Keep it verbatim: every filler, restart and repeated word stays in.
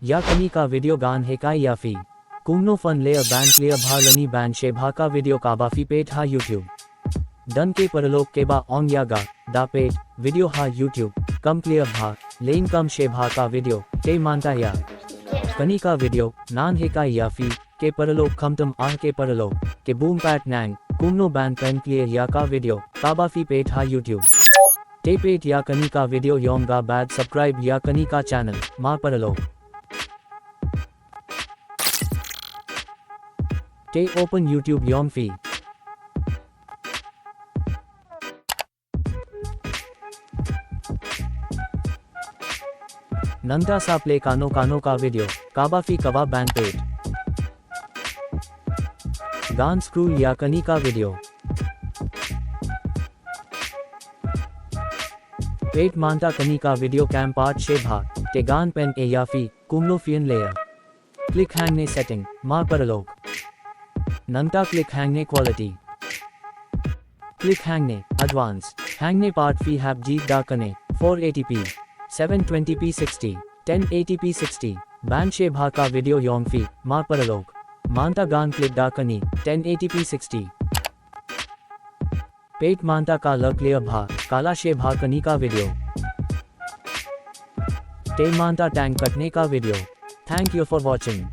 Ïa kane ka video ngan hikai ïa phi kumno phin leh ban clear bha lane ban share bha ka video kaba phi peit ha YouTube. Don ki paralok kiba ong ïa nga, da peit video ha YouTube kam clear bha, lane kam share bha ka video, te mynta ïa kane ka video ngan hikai ïa phi ki paralok, khamtam ar ki paralok ki bym pat nang kumno ban pyn clear ïa ka video kaba phi peit ha YouTube. Te peit ïa kane ka video jong nga bad subscribe ïa kane ka channel, ma paralok. Te open YouTube jong phi. Nangta sa play kano kano ka video kaba phi kwah ban peit. Ngan scroll ïa kane ka video. Peit mynta kane ka video kam pat share bha, te ngan pyni ïa phi kumno phin leh. Click hangne setting, ma paralok. Nangta click hangne quality. Click hangne advance. Hangne pat phi hap jied da kane four eighty p, seven twenty p sixty, ten eighty p sixty ban share bha ka video jong phi, ma paralok. Mynta ngan click da kane ten eighty p sixty. Peit mynta ka la clear bha, ka la share bha kane ka video. Te mynta tang katne ka video. Thank you for watching.